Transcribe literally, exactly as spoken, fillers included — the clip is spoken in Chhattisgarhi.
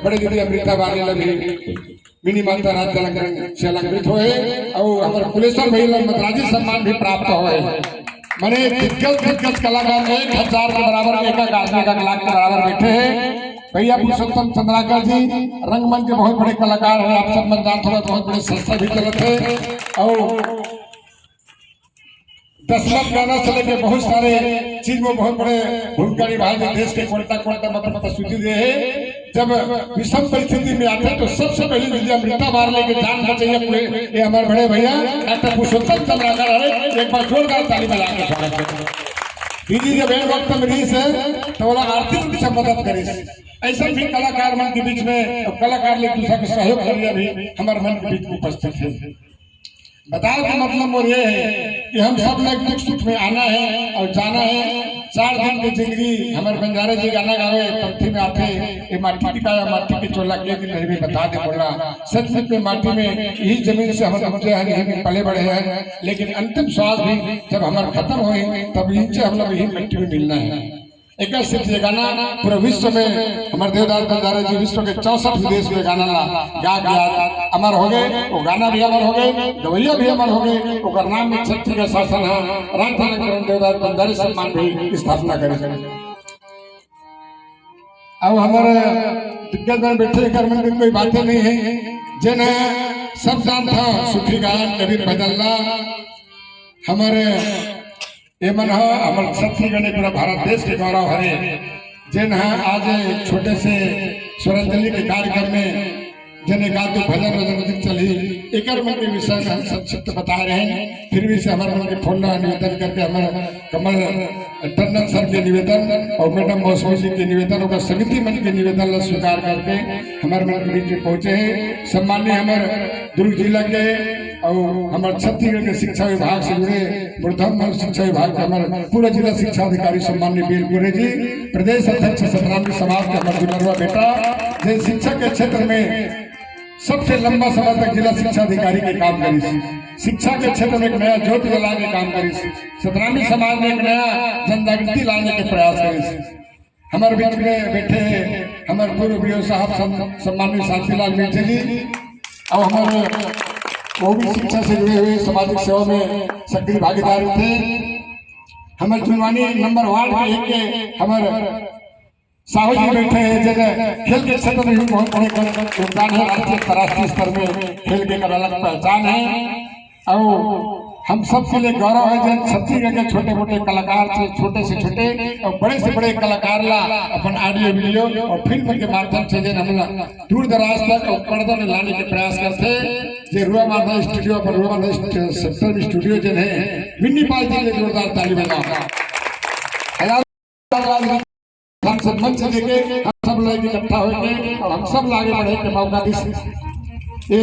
बड़े दीदी अमृता बाली ला भी मिनी माता राज तिलक से अलंकृत होए अउ हमर कुलेश्वर भैया ला मद्राजी सम्मान भी प्राप्त होए। मने दिग्गज दिग्गज कलाकार एक हजार के बराबर, एक एक आदमी एक एक लाख के बराबर बैठे हैं। भैया पुरुषोत्तम चंद्राकर जी रंगमंच के बहुत बड़े कलाकार हैं, आप सब मन जानत होगा, बहुत बड़े संस्था भी चलत है। और दसमत गाना से लेके बहुत सारे चीज में बहुत बड़े भूमिका निभाए, जो देश के कोणता कोणता में अपन प्रस्तुति दे है। जब विषम परिस्थिति में आते तो सबसे पहले दीदी अमृता बाली के जान बचाइए अपने, ये हमारे बड़े भैया डॉक्टर पुरुषोत्तम चंद्राकर है, एक बार जोरदार ताली बजा के स्वागत करें। दीदी जब एन वक्त में रही से तो बोला आर्थिक रूप से मदद करी। ऐसे भी कलाकार मन के बीच में, कलाकार ले दूसरा के सहयोग करिए भी हमारे मन के बीच में उपस्थित है। बताए के मतलब मोर ये है कि हम सब लोग दुख सुख में आना है और जाना है। चार दिन की जिंदगी हमारे बंजारे जी गाना गावे पंथी में आते, ये माटी की काया माटी की चोला के दिन नहीं भी बता दे बोला। सचमुच में माटी में यही जमीन से हम लोग जो है यहीं पले बढ़े हैं, लेकिन अंतिम श्वास भी जब हमारे खत्म हुए तब इनसे हम लोग यही मिट्टी में मिलना है। एक सिर्फ ये गाना पूरा विश्व में हमारे देवदास बंजारे जी विश्व के चौसठ देश में गाना ला गा गया, अमर हो गए। वो गाना भी अमर हो गए, गवैया भी अमर हो गए। ओकर नाम में छत्तीसगढ़ शासन है, राजधानी करण देवदास बंजारे सम्मान भी स्थापना करे। अब हमारे दिग्गज में बैठे कर मन में कोई बातें नहीं है, जिन्हें सब जानता सुखी गायन कबीर भजन ला। हमारे ये मन ह हमर छत्तीसगढ़ पूरा भारत देश के गौरव हरे, जेन ह आज छोटे से स्वरांजलि के कार्यक्रम में जेन एक आध भजन वजन दिन चलही, एकर मन के विषय में हम संक्षिप्त बता रहे हैं। फिर भी से हमारे मन के फोन ला निवेदन करके हमारे कमल टंडन सर के निवेदन और मैडम मौसमी जी के निवेदन और समिति मन के निवेदन ला स्वीकार करके हमारे मन के बीच में पहुंचे हैं। सम्माननीय हमारे दुर्ग जिला के और हमारे छत्तीसगढ़ के शिक्षा विभाग से जुड़े प्रथम और शिक्षा विभाग के हमारे पूरा जिला शिक्षा अधिकारी सम्माननीय बीएल पुरे जी, प्रदेश अध्यक्ष सतनामी समाज के हमारे दुलरुआ बेटा, जे शिक्षा के क्षेत्र में सबसे लंबा समय तक जिला शिक्षा अधिकारी के काम करिस, शिक्षा के क्षेत्र में एक नया ज्योति जला के काम करिस, सतनामी समाज में एक नया जन जागृति लाने के प्रयास करिस। हमारे बीच में बैठे हैं हमारे पूर्व बीओ साहब सम-, सम्माननीय शांतिलाल मिर्जा जी और हमारे वो भी शिक्षा से जुड़े हुए सामाजिक सेवा में सक्रिय भागीदार थे। हमारे जुनवानी नंबर वार्ड के एक के हमारे साहू जी बैठे हैं, जिन्हें खेल के क्षेत्र में भी बहुत बड़े कर-, योगदान है। राष्ट्रीय अंतर्राष्ट्रीय स्तर में खेल के एक अलग पहचान है। और हम सबके लिए गौरव है, जब छत्तीसगढ़ के छोटे मोटे कलाकार से, छोटे से छोटे और बड़े से बड़े कलाकार ला अपन ऑडियो वीडियो और फिल्म के माध्यम से जन हम ला दूर दराज तक और पर्दा में लाने के प्रयास करते। जे रुआ माधव स्टूडियो पर, रुआ माधव सेंट्रल स्टूडियो जिन है, विन्नी पाल जी के लिए जोरदार ताली बजाओ। हजार हम सब मंच देके हम सब लोग इकट्ठा होके और हम सब ला आगे बढ़े के मौका दिस। ये